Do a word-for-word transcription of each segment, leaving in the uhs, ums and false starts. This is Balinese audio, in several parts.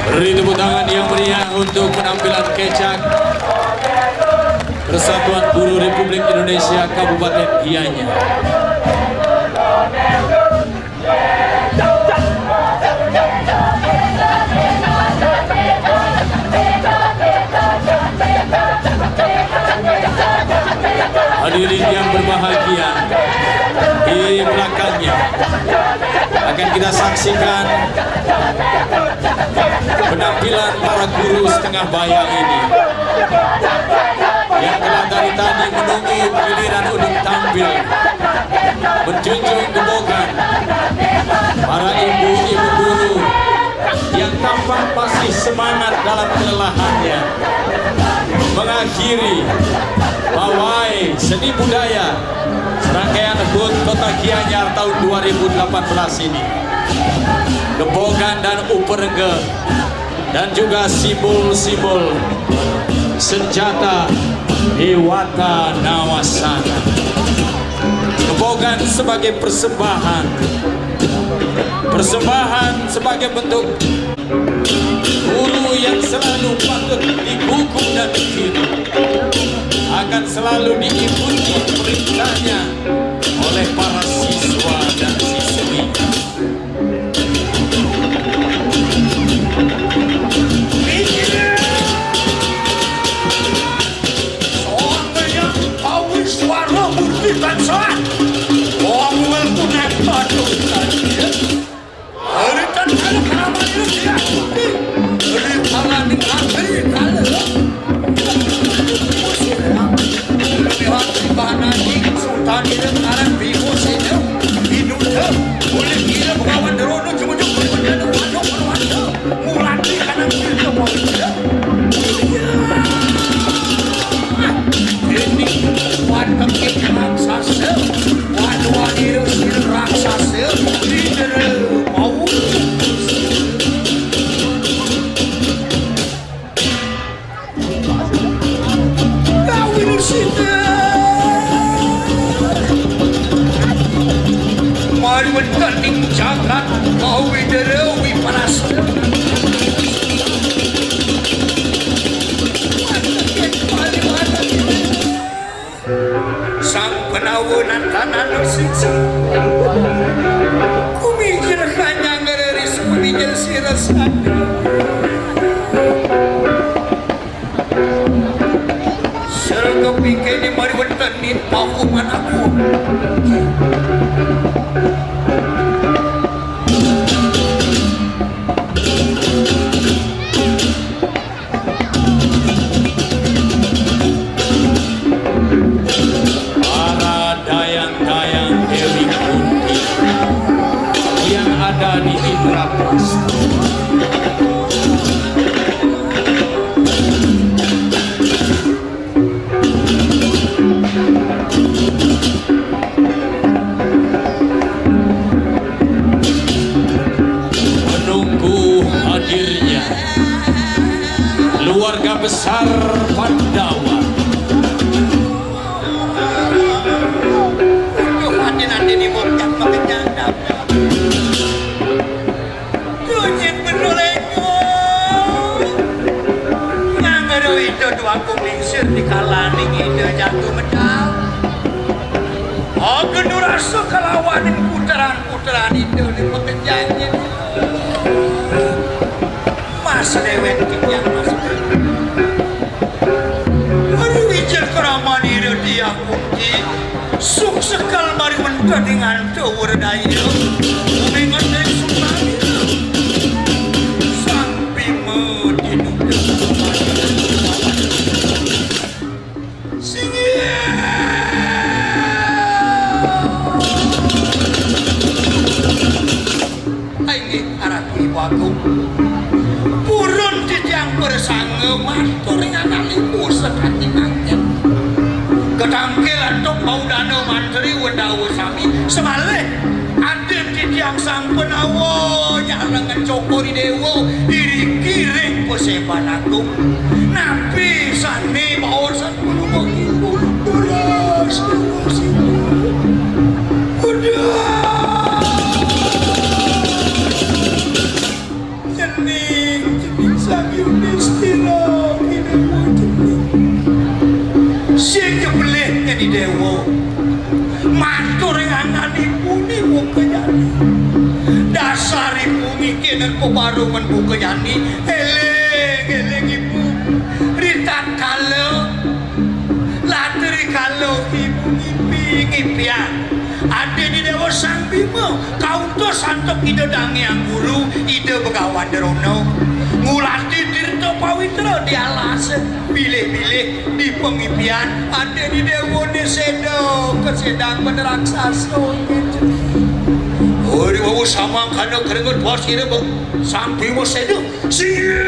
Beri tepuk tangan yang meriah untuk penampilan kecak Persatuan Guru Republik Indonesia Kabupaten Gianyar. Hadirin yang berbahagia, di belakangnya akan kita saksikan penampilan para guru setengah baya ini yang telah dari tadi menunggu giliran untuk tampil, menjunjung gebogan para ibu-ibu guru yang tampak masih semangat dalam kelelahannya, mengakhiri pawai seni budaya serangkaian HUT Kota Gianyar tahun dua ribu delapan belas ini. Gebogan dan uperge dan juga simbol-simbol senjata Dewata Nawasana. Gebogan sebagai persembahan, persembahan sebagai bentuk guru yang selalu patut digugu dan ditiru, akan selalu diikuti perintahnya oleh para siswa dan siswi. Wunan tanah nu sing sing. Kumijil kanyang ngeriris, kumijil sira sandra. Sira kepingkene mari wenten ning pauman aku. Para dayang-dayang Dewi Kunti yang ada di Indrapura. Menunggu hadirnya keluarga besar Pandawa. Aduh, hati nanti di bocah makejang. Tunjing bener lego. Nang ada itu tuaku lingsir di kalaning ida jatuh medal. Oke nurasa kalawaning puteran-puteran ida di pekejangan. Mas lewat titiang mas. Aduh, ijil keraman ira diaku ki. Suksekal mari wenten ing antuk werdaya. Umingan ing sukamira. Sang Bima dinuda. Singgih. Inggih, Ratu Ibu Agung. Purun titiang bersangga matur ing anak limu sekati mangkin. Ketangkil antuk maudana mantri wendawa sami. Semalih, adin titiang sampun awa nyarengan cokor i dewa iriki ring paseban agung. Napi sane baosan Udah. Cening, cening Sang Yudistira, Dewa cening. Sing kebelih nyeni Dewa. Matur ing angan ibu ni buka jani. Dasar ibu ngikinin pebarungan buka jani. Eling, eling ibu. Ritatkala Latri kala ibu ngipi, ngipian. Adini Dewa Sang Bima, kautus antuk Ida Dange Angguru, Ida Begawan Drona. Ngulati tirta pawitra di alas, bilih-bilih di pengipian, adini Dewa ni seda, kesedang bener raksasa. Ori wau samangkana keringet wasira, Bang. Sang Bima seda. Siap!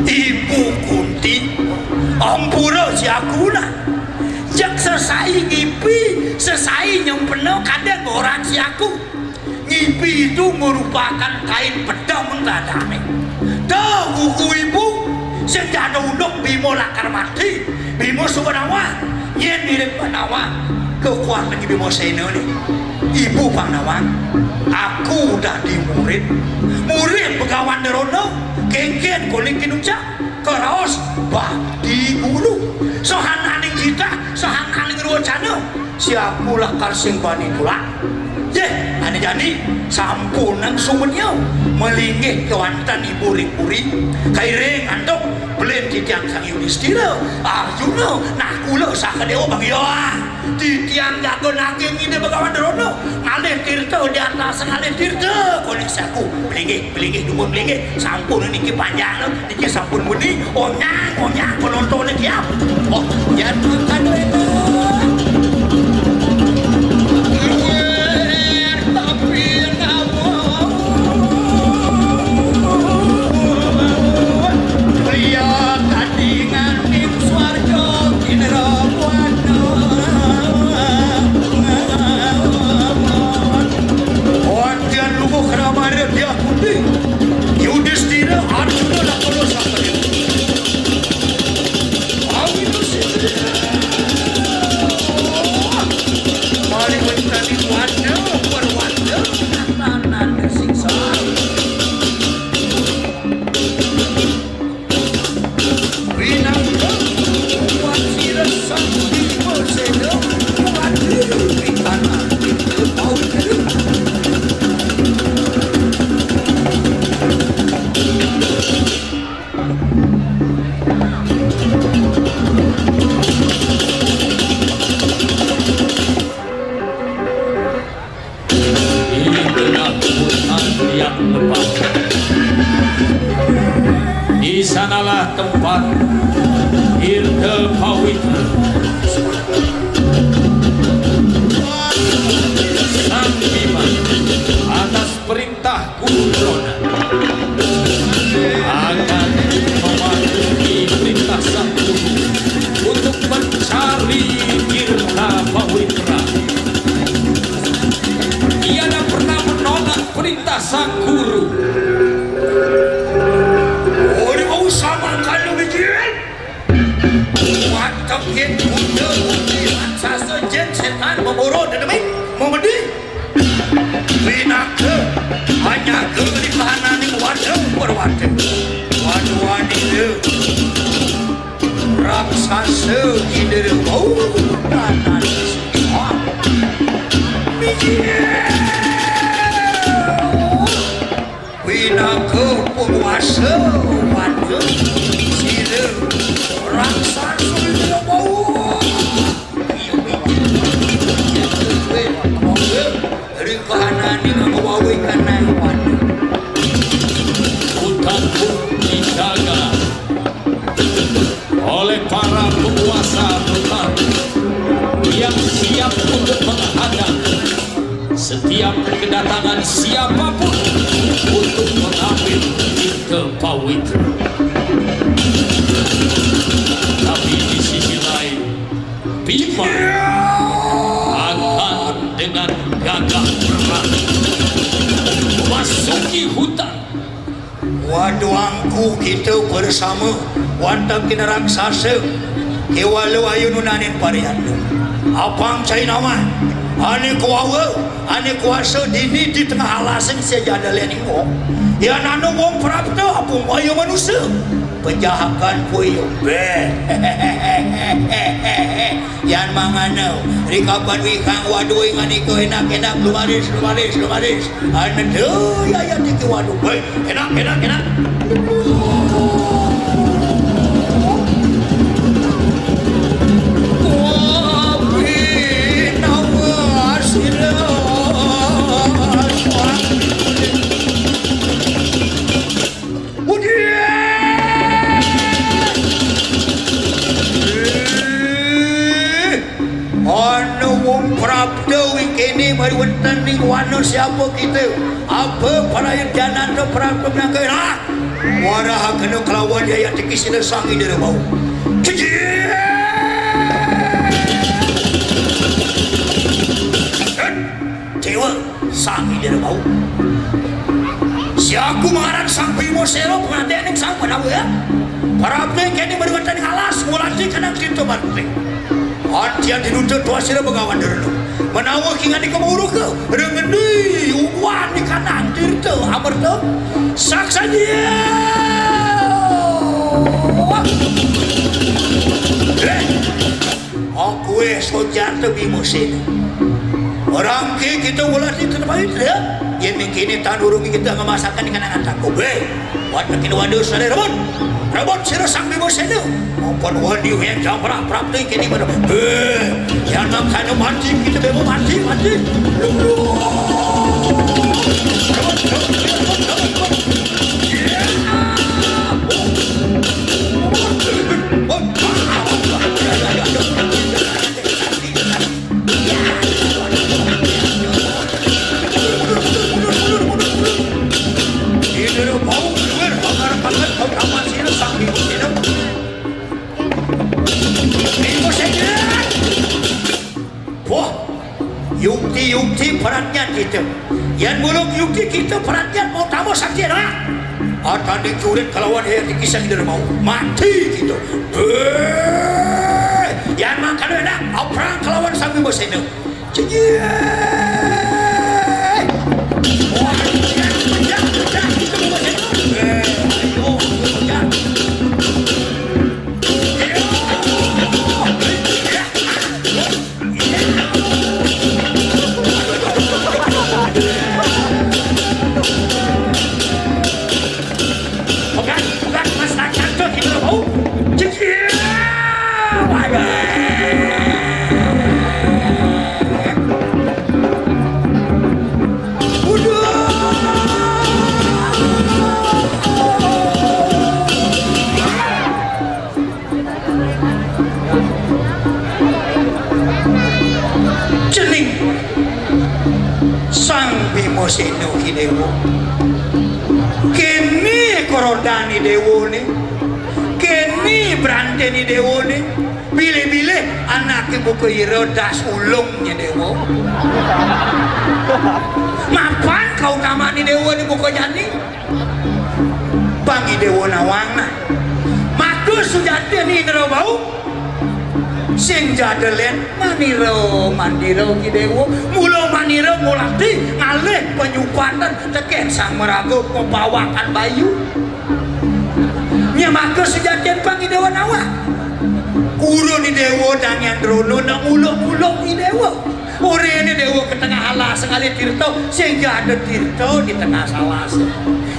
Ibu Kunti, ampura siaku nah. Jek sesai ngipi, sesai nyempena kadang orang siaku. Ngipi itu merupakan kain pedang dadane. Tuh, buku ibu, sing jana unduk Bima lakar mati, Bima suba nawang. Yen mirip nawang, kekuatan Bima Sena ni. Ibu pang nawang, aku dadi murid. Murid Begawan Drona, kengken kuning kinucak, keraos bakti guru. Sahananing titah, sahananing wacana. Siaku lakar sing bani tulak. Yeh, ane jani sampunang sumenya malinggih kewanten ibu ring puri. Kairing antuk belin titiang Sang Yudistira, Arjuna, Nakula, Sakadewa, Bang Yoah. Titiang jaga naging Ida Begawan Drona. Ngalih tirta di atas ngalih tirta. Konik saku, belinggih, belinggih, dumun belinggih. Sampun niki panjang. Niki sampun muni, onyang, onyang, penonton niki ya. Oh, ya, kado itu. Luwih tapi namun pria tandingan ning swarga kinera buana. Wantian lubuh kramara diakuti. Yudistira Arjuna lan Kala Sakadewa. Awinusindra. Di sanalah tempat Tirta Pawitra Sang Bima atas perintah Guru Drona akan mematuhi perintah Sang Guru untuk mencari Tirta Pawitra. Ia tidak pernah menolak perintah Sang Guru. Ora usah mangkana, Wijil. Watek yen kuda, raksasa, jin, setan, memoro, dedemit, memedi. Winaka, anyaga ri kahananing wadah perwata. Waduh, wanita. Raksasa Indra bau tanah. Winaka penguasa wadah sira raksasa Indra bau. Ri kahanane nganggo wawe kanai wadah. Hutan pun dijaga oleh para penguasa hutan yang siap untuk menghadang setiap kedatangan siapapun untuk mengambil Tirta Pawitra. Tapi di sisi lain, Bima akan dengan gagah perang memasuki hutan. Waduh, angku kita bersama wantah kina raksasa kewala ayu nunanin parianda. Apang cai nawah, ane kuawa, ane kuasa dini di tengah alasing sejada lening wong. Yan anu wong prapta apung ayu manusa. Pejahakan kuyo. Beh. Yan mangana, ri kapan wikang waduh ingan iko enak-enak lumaris, lumaris, lumaris. Aneduh, ya, ya, tiki waduh. Hei, enak, enak, enak. Kopi nawa sila. Udiah! Ana wong prapta wingkene mari wenten ning wana siapa kita? Apa parayat jananta prapta menangka? Ah! Warahakena kelawan yayat iki sila sang indra bau. Cecil! Dewa, sang indra bau. Siaku mangaran Sang Bima Sera, pengantin ning Sang Pandawa, ya. Para abdi kene mari wenten ning alas, ngulati kanang kita mati. Antian dinuntut tuasira Begawan Durna. Menawa ki ngandika mauruka, rengendi uwan di kanang tirta amerta. Saksadia. Eh. Aku eh sojar te Bima Sena. Orang ke kita ulah di tempat itu, ya. Yen mengkini tan urung kita ngemasakan di kanang antaku. Weh, buat makin waduh sare rebut. Rebut sira Sang Bima Sena. Maupun wani yang jamrah prapti kini pada. Eh, yang nak kana mati kita bebo mati, mati. Rebut, rebut, rebut, rebut, rebut. Wah, yukti-yukti perhatian kita. Yan mulung yukti kita perhatian mau tambah sakit, ha? Atane kurit kelawan hayat iki sing dermau. Mati kita. Beuh! Yan makan enak, aprang kelawan Sang Bima Sena. Cejek! Wah, cejek, cejek, cejek, kita Bima Sena. Eh, ayo, cejek. Pegat, pegat, Mas Raksasa, kita bau. Cekil. Waduh. Sang Bima Sena ki déwa. Kéné korodané déwané. Kéné branténé déwané. Bilih-bilih anaké buka ira das ulungné déwa. Mapan kautamané déwané buka jani. Pang I Déwa nawang nah. Maka sujatiné Indra Bau sing jada lén manira mandira ki déwa. Mula manira ngulati ngalih panyupaten tekén sang maraga papawakan bayu. Nya maka sujatiné pang I Déwa nawang. Kuruné déwa dangéan drona nang uluk-uluk I Déwa. Uriné déwa ka tengah alas ngalih tirta, sing jada tirta di tengah alas.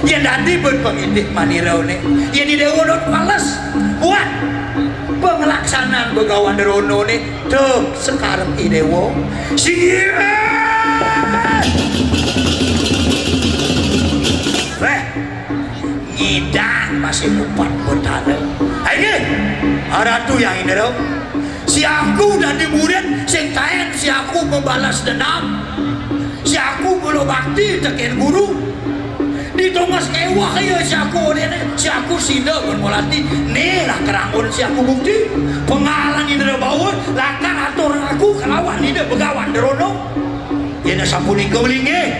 Yén dadi bén pangidih manirané, yén I Déwa dot males buat panglaksanaan Bagawan Dronané, tuh sekarep I Déwa. Singgih. Wéh, ngidang masih lupat Betara. Ayo, Ratu Hyang Indra. Si aku dadi murid sing taén, si aku membalas dendam. Si aku mula bakti tekén guru. Di tongos kéweh ya si aku, si aku sida pun mulati. Né lah kerangun si aku bukti. Pangalang Indra Bawa lakar atur aku kalawan Ida Begawan Drona. Yén sapunika malinggih,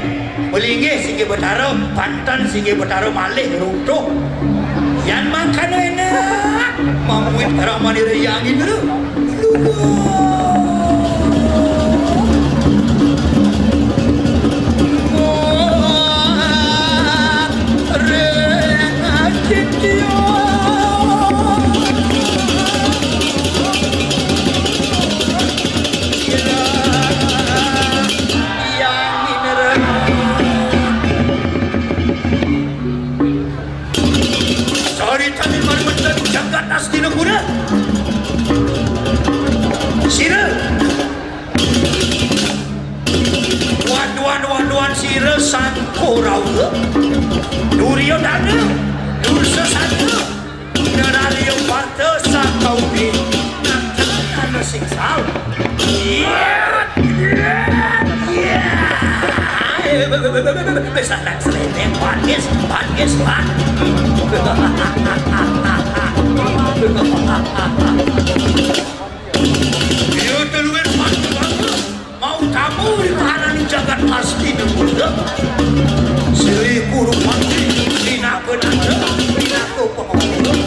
malinggih singgih Betara, panten singgih Betara malih runtuh. Yan mangkana enak, mamuit ramane reyang itu. Caritané marmenta jagat Astinapura. Sira. Waduan-waduan sira Sang Korawa. Duryodana, Dursasana. Nararia Parta sakauni nangkana sing sal. Iya, iya, iya. Wis anak selendang, panis, panis, pan. Iya, tuluin pan. Mau tamu di kahanan jagat pasti dibunda. Silih guru pasti dinaga-naga, dinaga pengomong.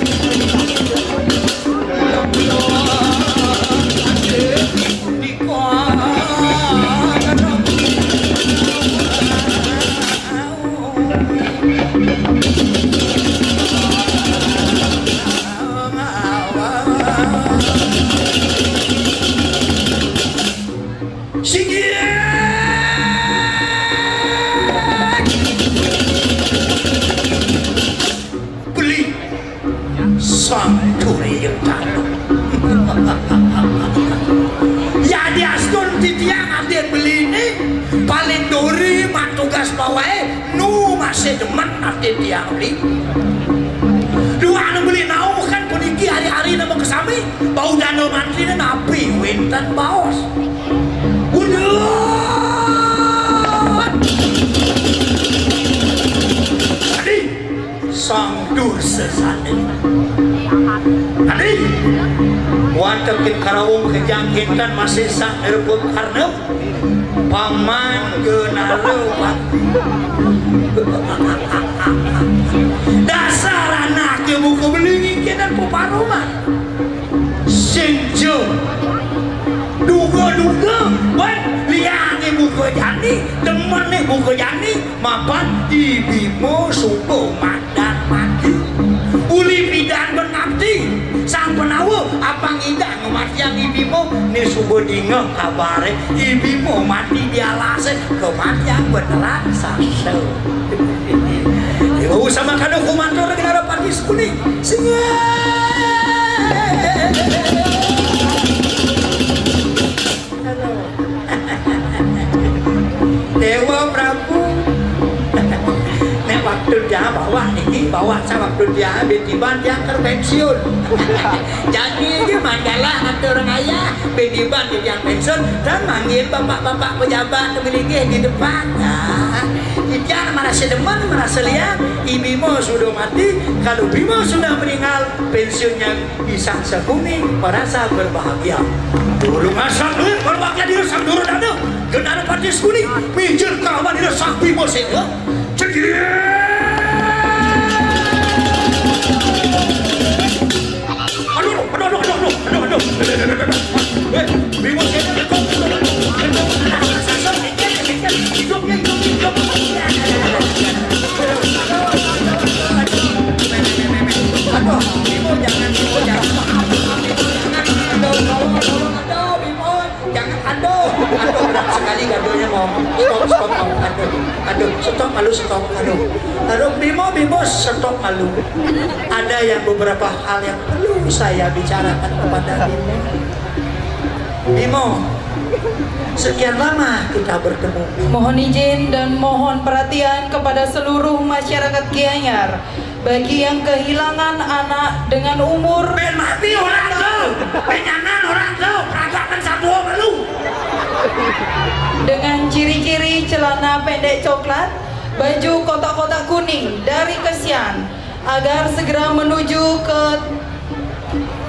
Singgih. Beli. Sang Duri Yudana. Yadiastun titiang ade beliné paling duri matugas bawaé nu masih demen ati tiang beli. Duana beli nauh kan puniki hari-hari nama kesami. Bau dana mantrine napi wénten baos. Udah. Tadi Sang Dursasana. Tadi wonten ing karawung kejang kinten masih Sang Nirbud Karna. Paman Genara Pati. Dasar anaké buka beli ngingkinan peparuman. Sing ja. Duga-duga, wéh, liané buka jani, demené buka jani, mapan I Bima suba madan mati. Uli pidan ben ngabdi, Sang Pandawa, apang idang ngamatiang I Bima, né suba dingeh kabaré, I Bima mati di alasé, kematian ben raksasa. Ibu sama kado kumantur dengan Pati Sekuning. Singgah. Halo. Déwa Prabu. Nek waktu Tiang bawah niki, bawah sabab tu tiang betiban tiang keur pensiun. Jadi aja mandalah atur ngayah betiban tiang pensiun dan manggil bapak-bapak pejabat tu geligih di depan. Nah, tiang merasa demen, merasa liang, Ibimo sudah mati, kalau Bimo sudah meninggal, pensiunnya bisa sekuning, merasa berbahagia. Durung asal duit, berbahagia diri sang durung ada. Genara patis kuning, mijil kalawan diri sang Bimo sehingga. Cekir. Aduh, aduh, aduh, aduh, aduh, aduh, aduh. Eh, Bimo sehingga, aduh, aduh, aduh, aduh. Aduh, Bimo jangan, Bimo jangan. Aduh, tolong, tolong, aduh, Bimo, jangan, aduh, aduh, berat sekali gaduhnya, mau. Stop, stop, mau. Aduh, aduh, stop, malu, stop, aduh. Aduh, Bimo, Bimo, stop, malu. Ada yang beberapa hal yang perlu saya bicarakan kepada Bimo. Bimo, sekian lama kita bertemu. Mohon izin dan mohon perhatian kepada seluruh masyarakat Gianyar bagi yang kehilangan anak dengan umur. Bén mati orang tuh, bén nyanan orang tuh, peragakan satu malu. Dengan ciri-ciri celana pendek coklat, baju kotak-kotak kuning dari kesian, agar segera menuju ke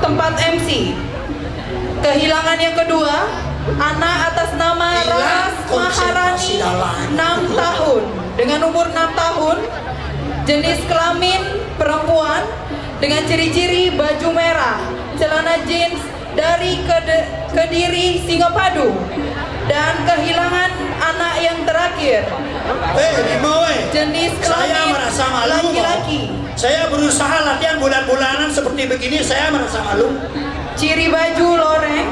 tempat M C. Kehilangan yang kedua, anak atas nama Ras Maharani, enam tahun, dengan umur enam tahun, jenis kelamin perempuan, dengan ciri-ciri baju merah, celana jeans dari Kede- Kediri Singapadu, dan kehilangan anak yang terakhir. Eh, Bimo, eh. Jenis kelamin laki-laki. Saya berusaha latihan bulan-bulanan seperti begini, saya merasa malu. Ciri baju loreng,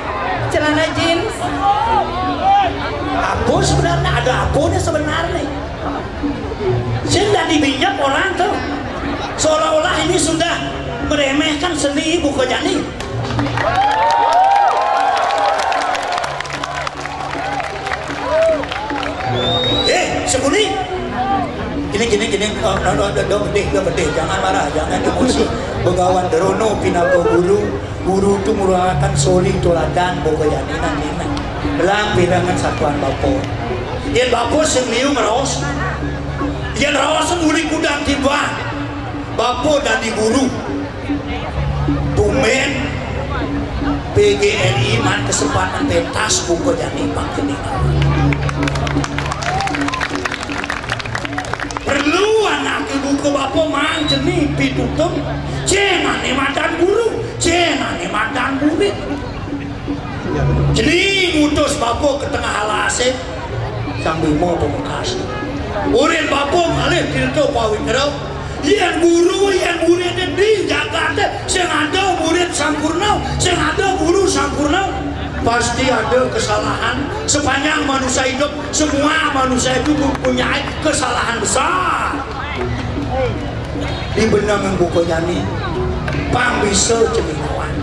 celana jeans. Apa sebenarnya? Ada apanya sebenarnya? Saya tidak dibinyap orang tuh. Seolah-olah ini sudah meremehkan seni Buko Jani. Eh, sekuni. Gini, gini, gini. Oh, no, no, do, do, pedih, do, pedih. Jangan marah, jangan emosi. Begawan Drono pinaka guru. Guru tu merupakan suri tuladan Buko Jani nanti. Belang pirangan satuan bapa. Yén bapa sing liu ngeraos. Yén raos muli kudang tiba. Bapa dadi guru. Tumben P G R I maan kesempatan pentas Buko Jani pangkeni. Perlu anaké buka bapa maan jani pitutur, cén ané madan guru, cén ané madan murid. Jani ngutus bapa ka tengah alasé, Sang Bima pamekas. Urin bapa ngalih tirta pawitra, yén guru, yén muridé di jagaté sing ada murid sampurna, sing ada guru sampurna, pasti ada kesalahan. Sepanjang manusia hidup, semua manusia itu mempunyai kesalahan besar. Dibeneng Buko Jani, pang bisa cening lawan.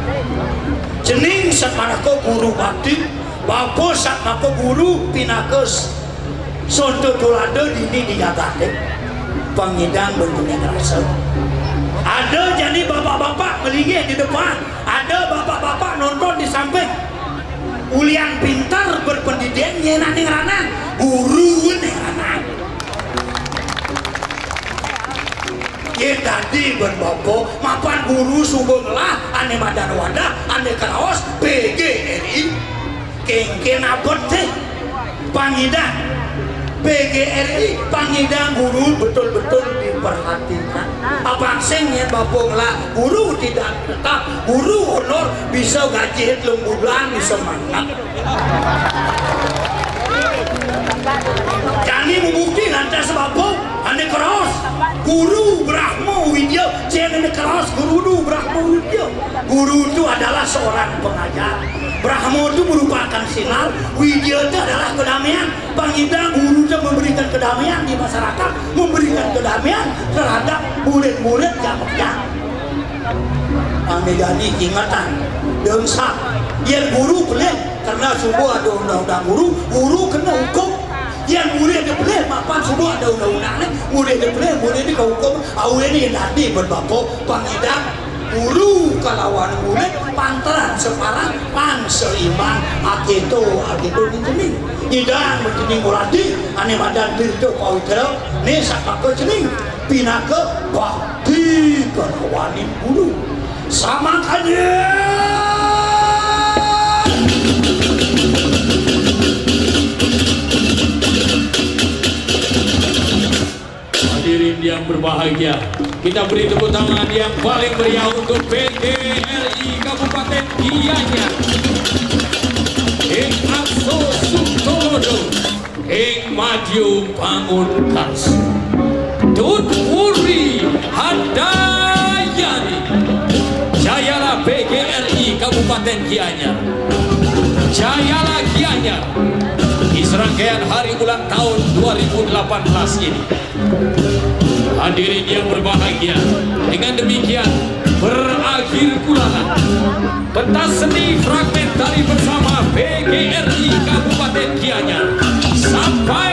Cening satmaka guru bakti, bapa satmaka guru pinaka s-, conto tulada dini di jagaté. Pang nyidang bentuné ngrasa. Ada jani bapak-bapak malinggih di depan, ada bapak-bapak nonton di samping. Ulian pintar berpendidikan, nyén ané ngranang, guru ané ngranang. Yén dadi bén bapa, mapan guru suba ngelah ané madan wadah, ané karaos P G R I. Kénkén abet té. Pang nyidang P G R I, pang nyidang guru betul-betul diperhatikan. Apang sing yén bapa ngelah guru tidak tetap, guru honor, bisa gaji telung bulan, bisa mangkat. Jani mabukti lantas bapa ané karaos. Guru Brahma Widya, cén ané karaos guru nu Brahma Widya. Guru itu adalah seorang pengajar. Brahma itu merupakan sinar, Widya itu adalah kedamaian. Pang nyidang guru itu memberikan kedamaian di masyarakat, memberikan kedamaian terhadap murid-murid yang pekerja. Ané jani ingetan, dengsak. Yén guru pelih, karena suba ada undang-undang guru, guru kena hukum. Yén murid pelih, mapan suba ada undang-undang né, Mulih di pelih, mulih di kahukum, awini dadi bad bapa, pangidang guru kalawan murid, panteran separan, pan seimbang, akéto, akéto ni cening. Nyidang cening ngorati, ané madan tirta pawitra, né sataka cening, pinaka bakti kalawaning guru. Samakanya. Hadirin yang berbahagia, kita beri tepuk tangan yang paling meriah untuk P G R I Kabupaten Gianyar. Ing Akso Sutolodo, ing Madyo Bangun Karso. Tut Puri Handayani. Jayalah P G R I Kabupaten Gianyar. Jayalah Gianyar. Di serangkaian hari ulang tahun dua ribu delapan belas ini. Hadirin yang berbahagia, dengan demikian berakhir pula lah pentas seni fragmen tari bersama P G R I Kabupaten Gianyar. Sampai